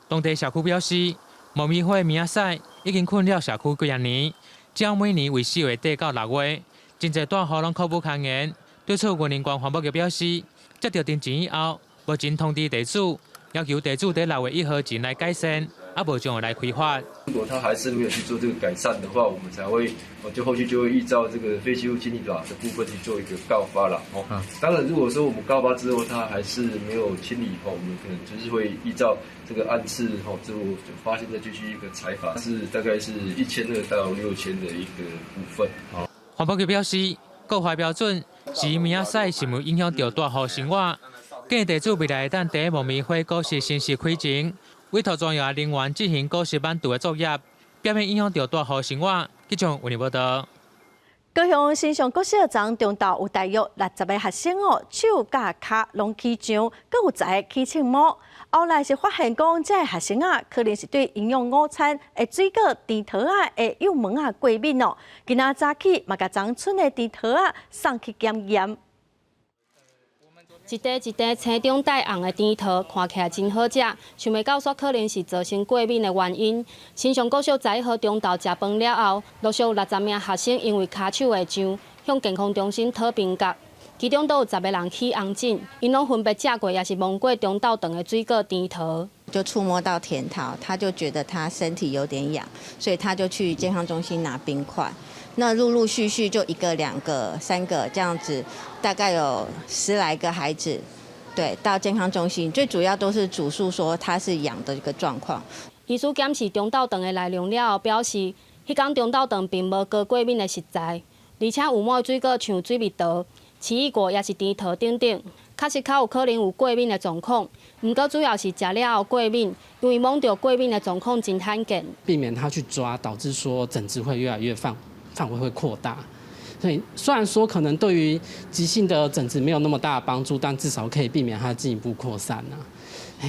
當地社區表示，木棉花明仔賽已經困擾社區幾仔年，只要每年為4月底到6月，真濟大雨攏苦不堪言。對此，雲林縣環保局表示，接著陳情以後，目前通知地主，要求地主佇6月1號前來改善，啊無將會來開罰。如果他還是沒有去做這個改善的話，我們才會，我就後續就會依照這個廢棄物清理法的部分去做一個告發了。哦，當然，如果說我們告發之後，他還是沒有清理，哦，我們可能就是會依照這個按次，哦，之後就發現再繼續一個裁罰，是大概是1200到6000的一個部分。環保局表示，告發標準是明仔賽是毋影響著大戶生活，建議地主未來會當佇木棉花果實成熟開前，委託專業人員進行果實挽除的作業，避免影響著大戶生活。記者為你報導。高雄新上國小昨中晝有大約60個學生哦，手佮跤攏起癢，閣有10個起青毛。後來是發現講，這个學生啊，可能是對營養午餐的水果甜桃仔的幼毛仔過敏哦。今仔早起嘛，共昨賰的甜桃仔送去檢驗。一塊一塊青中帶紅的甜桃，看起來真好食，想袂到煞可能是造成過敏的原因。新上國小11號中晝食飯了後，陸續有60名學生因為跤手會癢，向健康中心討冰角，其中都有10個人起紅疹，𪜶攏分別食過，抑是摸過中晝頓的水果甜桃。就觸摸到甜桃，他就覺得他身體有點癢，所以他就去健康中心拿冰塊。那陸陸續續就一個、兩個、三個這樣子，大概有10來個孩子，對，到健康中心，最主要都是主訴說他是癢的一個狀況。醫師檢視中晝頓的內容了後，表示，彼工中晝頓並無高過敏的食材，而且有某水果像水蜜桃、奇異果抑是甜桃等等，確實較有可能有過敏的狀況。毋過主要是食了後過敏，因為摸著過敏的狀況真罕見。避免他去抓，導致說疹子會越來越範圍會擴大，所以雖然說可能對於急性的疹子沒有那麼大的幫助，但至少可以避免它進一步擴散啊。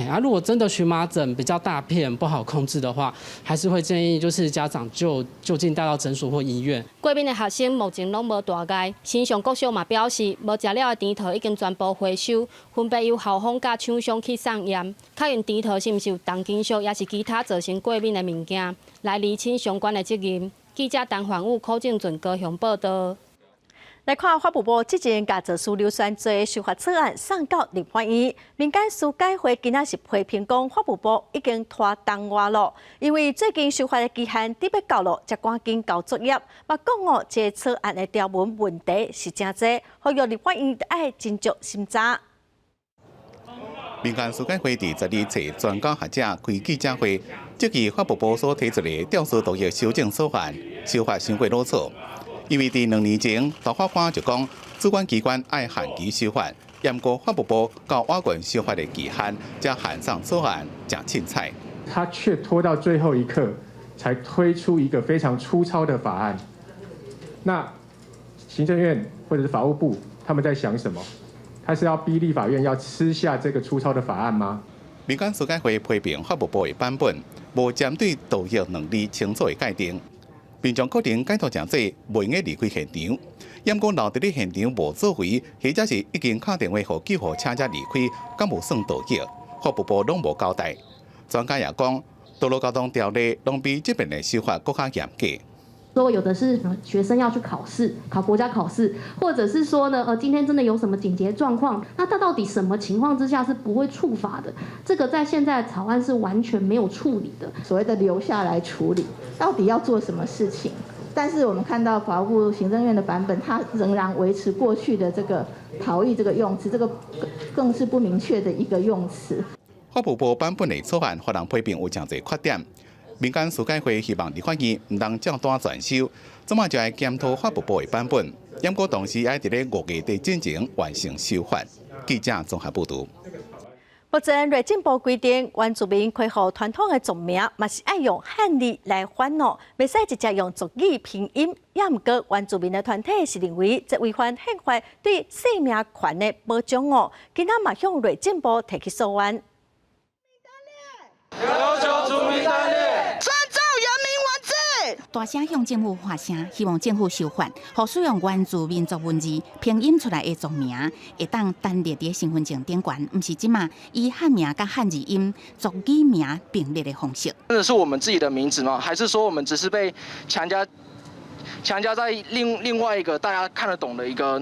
啊，如果真的蕁麻疹比較大片不好控制的話，還是會建議就是家長就近帶到診所或醫院。過敏的學生目前攏無大礙，新上國小嘛表示，無食了的甜桃已經全部回收，分別由校方佮廠商去送驗，確認甜桃是毋是有重金屬，抑是其他造成過敏的物件，來釐清相關的責任。記者陳焕武、柯正俊高雄報導。來看法務部之前共造次硫酸罪修法草案送到立法院，民間司改會今仔是批評講法務部已經拖重倚囉，因為最近修法的期限得欲到囉，才趕緊交作業。嘛講哦，這个草案的條文問題是誠濟，呼籲立法院愛斟酌審查。民間司改會佇12揣專家學者開記者會，質疑法務部所提出的吊絲毒液修正草案修法傷過魯草，因為佇2年前，大法官就講，主管機關愛限期修法，毋過法務部到晚近修法的期限，才函送草案誠凊彩。他卻拖到最後一刻，才推出一個非常粗糙的法案。那行政院或者是法務部他們在想什麼？他是要逼立法院要吃下這個粗糙的法案嗎？民間司改會批評法務部的版本，無針對毒液兩字清楚的界定，民眾可能解讀成做袂用離開現場，毋過留佇咧現場無作為，或者是已經敲電話予救護車才離開，敢有算盜役？法務部攏無交代。專家也講，道路交通條例攏比這遍的修法閣較嚴格。說有的是學生要去考試，考國家考試，或者是說呢，今天真的有什麼緊急狀況，那他到底什麼情況之下是不會處罰的？這個在現在草案是完全沒有處理的。所謂的留下來處理，到底要做什麼事情？但是我們看到法務部行政院的版本，它仍然維持過去的這個逃逸這個用詞，這個更是不明確的一個用詞。法務部版本的草案，予人批評有誠濟缺點。民間司改會希望立法院毋通照單全收，這馬就愛檢討法務部的版本，毋過同時愛佇咧5月底進前完成修法。記者綜合報導。目前內政部規定，原住民恢復傳統的族名，嘛是愛用漢字來翻哦，袂使直接用族語拼音。也毋過原住民的團體是認為，這違反憲法對姓名權的保障哦。今仔嘛向內政部提起訴願。要求族名單列，尊重原民文字。大聲向政府發聲，希望政府修法，予使用原住民族文字拼音出來的族名，會當單列佇身份證頂懸，毋是這馬以漢名佮漢字音族語名並列的方式。真的是我們自己的名字嗎？還是說我們只是被強加在另外一個大家看得懂的一個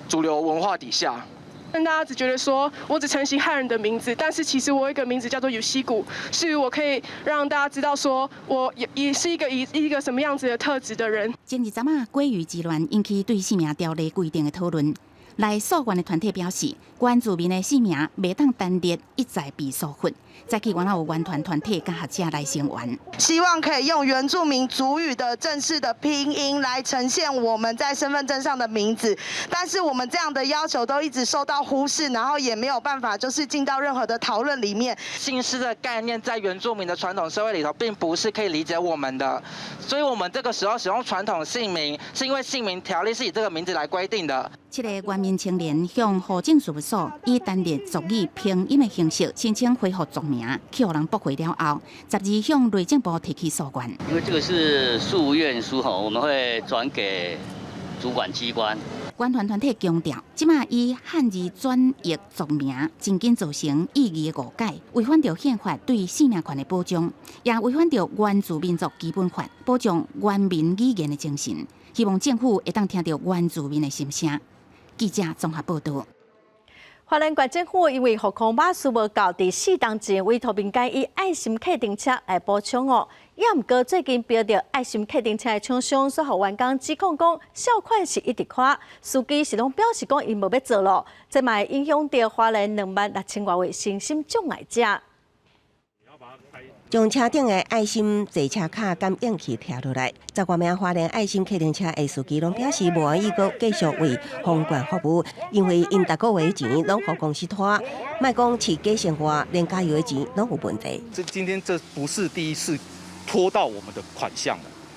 主流文化底下？但大家只覺得說我只承襲漢人的名字，但是其實我有一個名字叫做尤西古，是我可以讓大家知道說我也是一個什麼樣子的特質的人。前日昨仔鮭魚之亂引起對姓名條例規定的討論，來訴願的團體表示，原住民的姓名袂當單列，一再被訴法。早起原來有原團團體佮學者來聲援，希望可以用原住民族語的正式的拼音來呈現我們在身份證上的名字，但是我們這樣的要求都一直受到忽視，然後也沒有辦法就是進到任何的討論裡面。姓氏的概念在原住民的傳統社會裡頭，並不是可以理解我們的，所以我們這個時候使用傳統姓名，是因為姓名條例是以這個名字來規定的。七个原民青年向戶政事務所以單列族語拼音的形式申請恢復族名，去予人駁回了後，12向內政部提起訴願。因為這個是訴願書吼，我們會轉給主管機關。原團團體強調，這馬以漢字轉譯族名，真緊造成意義的誤解，違反著憲法對姓名權的保障，也違反著原住民族基本法保障原民語言的精神。希望政府會當聽著原住民的心聲。記者綜合報導。花蓮縣政府因為復康巴士無夠，佇四冬前委託民間以愛心客丁車來補充哦。也毋過最近標著愛心客丁車的廠商，煞予員工指控講，繳款是一直拖，司機是攏表示講𪜶無欲做囉，這嘛會影響著花蓮26,000外位身心障礙者。將車頂的愛心坐車卡感應器拆落來，10外名花蓮愛心客丁車的司機攏表示無願意閣繼續為宏冠服務，因為𪜶逐個月的錢攏予公司拖，莫講飼假生活，連加油的錢攏有問題。這今天這不是第一次拖到我們的款項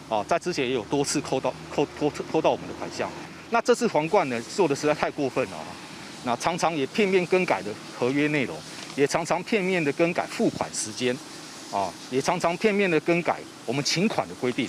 了，啊，在之前也有多次扣到扣拖拖到我們的款項。那這次皇冠呢做的實在太過分了，那常常也片面更改的合約內容，也常常片面的更改付款時間。啊，也常常片面的更改我們請款的規定，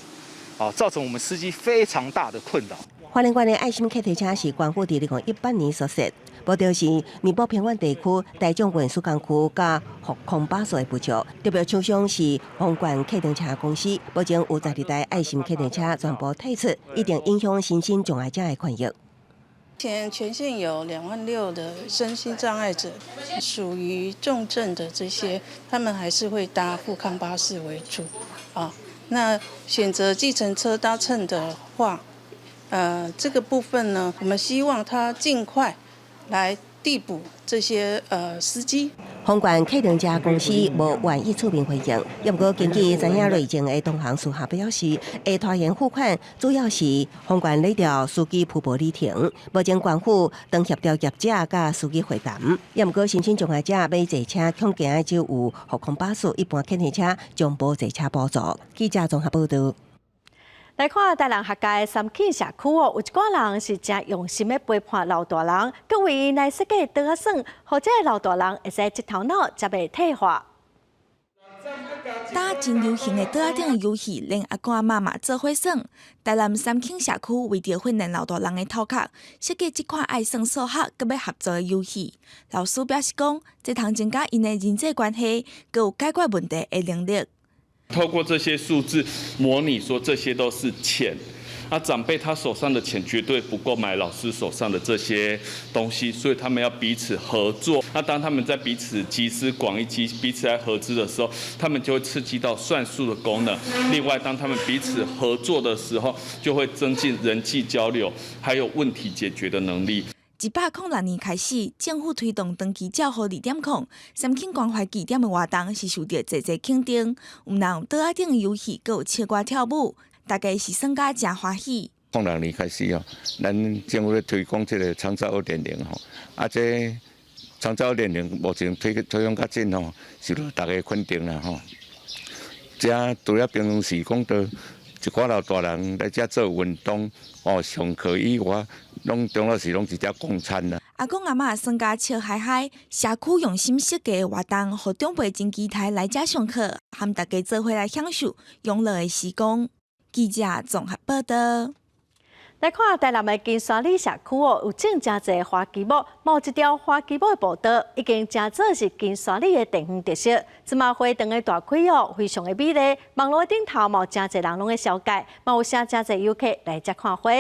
啊，造成我們司機非常大的困擾。花蓮縣的愛心客車是縣府佇2018年所設，目的是彌補偏遠地區大眾運輸工具佮復康巴士的不足。特別廠商是皇冠客運車公司，目前有12台愛心客運車全部退出，一定影響身心障礙者的權益。目前全縣有2.6萬的身心障礙者，屬於重症的這些，他們還是會搭復康巴士為主。啊，那選擇計程車搭乘的話，這個部分呢，我們希望他盡快來遞補這些司機。皇冠客運車公司無願意出面回應，也毋過根據知影內情的同行私下表示，會拖延付款主要是皇冠咧調司機鋪報里程，目前縣府正協調業者佮司機會談。也毋過身心障礙者欲坐車恐驚的只有復康巴士，一般客運車將無坐車補助。記者綜合報導。來看台南客家的三慶社區哦，有一寡人是誠用心的陪伴老大人，閣為𪜶來設計桌仔耍，予這个老大人會使一頭腦才袂退化。搭真流行的桌仔頂的遊戲，連阿公阿嬤嘛做伙耍。台南三慶社區為著訓練老大人的頭殼，設計這款愛算數學閣欲合作的遊戲。老師表示講，這通增加𪜶的人際關係，閣有解決問題的能力。透過這些數字模擬，說這些都是錢。那長輩他手上的錢絕對不夠買老師手上的這些東西，所以他們要彼此合作。那當他們在彼此集思廣益、彼此來合資的時候，他們就會刺激到算術的功能。另外，當他們彼此合作的時候，就會增進人際交流，還有問題解決的能力。 106年開始，政府推動長期照護2.0，三輕關懷據點的活動是受著濟濟肯定。毋但有桌仔頂的遊戲，閣有唱歌跳舞，大家是耍甲誠歡喜。 06年開始哦，咱政府咧推廣這個長照2.0吼，啊，這長照2.0目前推廣較緊吼，受到大家肯定啦吼。這除了平常時講著一寡老大人來遮做運動哦，上課以外，攏中晝時攏佇遮共餐啦。阿公阿嬤耍甲笑嗨嗨，社區用心設計的活動，予長輩真期待來遮上課，和大家做伙來享受養樂的時光。記者綜合報道。來看台南的金沙里社區哦，有種誠濟花旗木，嘛有一條花旗木的步道，已經成做是金沙里的地方特色。這馬花燈的大開哦，非常的美麗。網路頂頭嘛有誠濟人攏咧紹介，嘛有誠濟遊客來遮看花。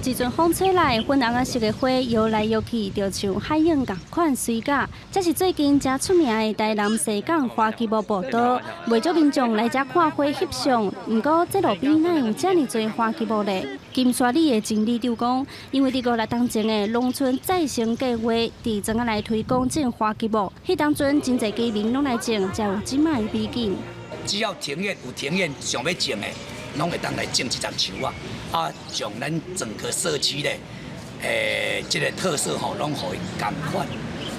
一陣風吹來，粉紅仔色的花搖來搖去，就像海湧仝款媠甲。這是最近誠出名的台南西港花旗木步道，袂少民眾來遮看花翕相。毋過，這路邊哪會有遮爾濟花旗木咧？金沙里的經理就講，因為佇五六冬前的農村再生計畫，佇莊仔內推廣種花旗木，彼當陣真濟居民攏來種，才有這擺的美景。只要庭院有庭院想欲種的，攏會當來種這叢樹仔，啊，將咱整個社區的這個特色吼，攏予伊仝款，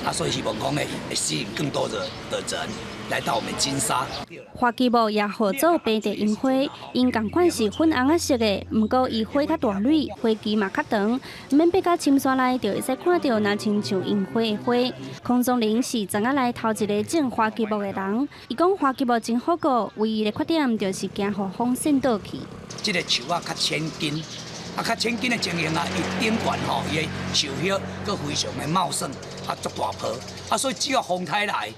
啊，所以希望講呢，會吸引更多的人來到我們金沙。花旗木也號做白帝櫻花，𪜶仝款是粉紅仔色的，毋過伊花較大蕊，花期嘛較長，毋免爬到深山內就會使看著若親像櫻花的花。孔宗林是莊仔內頭一个種花旗木的人，伊講花旗木真好顧，唯一的缺點就是驚予風扇倒去。這个樹仔較淺根，啊，較淺根的情形啊，伊頂懸吼，伊的樹葉閣非常的茂盛，啊，足大棵，啊，所以只要風颱來，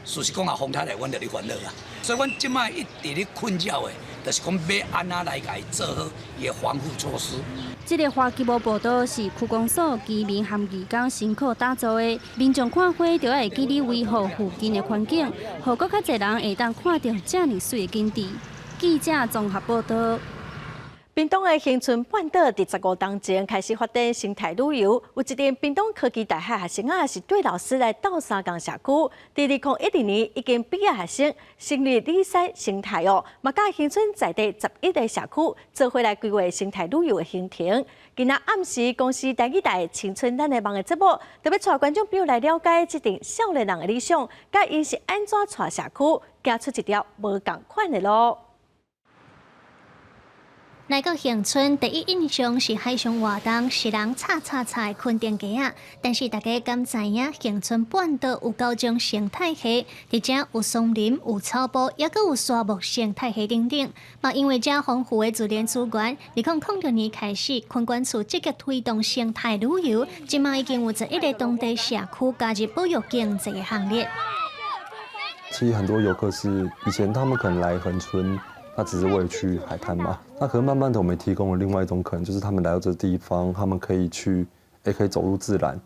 事實講啊，風颱來，阮就咧煩惱啊。所以阮這擺一直咧困擾的，就是講欲按怎來共伊做好伊的防護措施。這个花旗木步道是區公所居民和義工辛苦打造的，民眾看花就愛會記得維護附近的環境，予閣較濟人會當看著遮爾媠的景致。記者綜合報道。屏東的恆春半島佇15冬前開始發展生態旅遊，有一陣屏東科技大學學生仔是綴老師來鬥相共社區。佇2012年已經畢業學生成立里山生態哦，嘛佮恆春在地11個社區做伙來規劃生態旅遊的行程。今仔暗時公視台語台青春咱的夢的節目，特別帶觀眾朋友來了解這陣少年人的理想，佮𪜶是按怎帶社區行出一條無仝款的路。來到恆春，第一印象是海上活動，是人吵吵吵的墾丁街仔。但是大家敢知影，恆春半島有九種生態系，佇遮有松林、有草埔，抑閣有沙漠生態系等等。嘛，因為遮豐富的自然資源，2006年開始，墾管處積極推動生態旅遊，這馬已經有11個當地社區加入保育經濟的行列。其實很多遊客是以前他們可能來恆春。他只是為了去海灘嘛？那可能慢慢的，我們提供了另外一種可能，就是他們來到這個地方，他們可以去，也可以走入自然。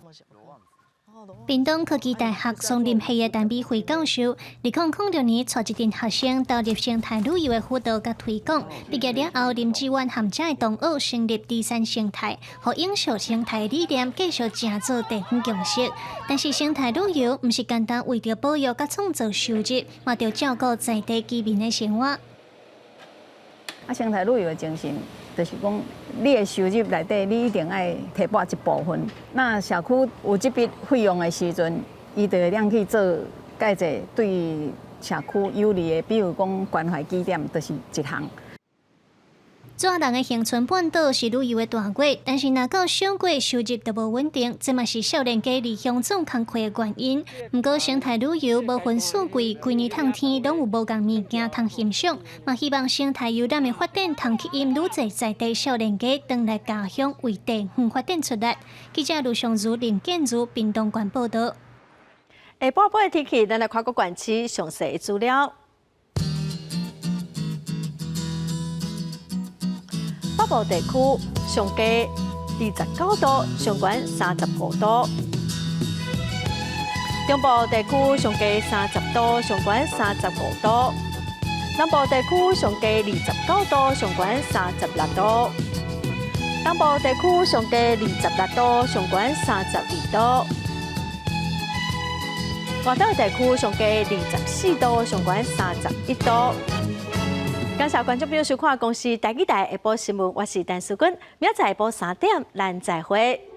屏東科技大學松林系的陳美惠教授，2006年帶一陣學生投入生態旅遊的輔導佮推廣。畢業了後，林志遠和遮的同學成立芝山生態，予永續生態理念繼續成做地方共識。但是生態旅遊毋是單單為著保育佮創造收入，嘛著照顧在地居民的生活。啊，生態旅遊的精神，就是講，你的收入內底，你一定愛提撥一部分。那社區有這筆費用的時陣，伊就會當去做蓋濟對社區有利的，比如講關懷據點，就是一項。做人的恆春半島是旅遊的大月，但是若到小月收入就無穩定，這嘛是少年家離鄉做工課的原因。毋過生態旅遊無分四季，規年透天攏有無仝物件通欣賞，嘛希望生態遊覽的發展通吸引愈濟在地少年家轉來家鄉為地方發展出力。記者盧尚如、林建如屏東縣報道。下晡晡的天氣，咱來看各縣市詳細的資料。北部地區上低29度，上懸35度；中部地區上低30度，上懸35度；南部地區上低29度，上懸36度；東部地區上低26度，上懸32度；外島地區上低24度，上懸31度。感謝觀眾朋友收看公視台語台下晡新聞，我是陳淑君，明仔載下晡3點，咱再會。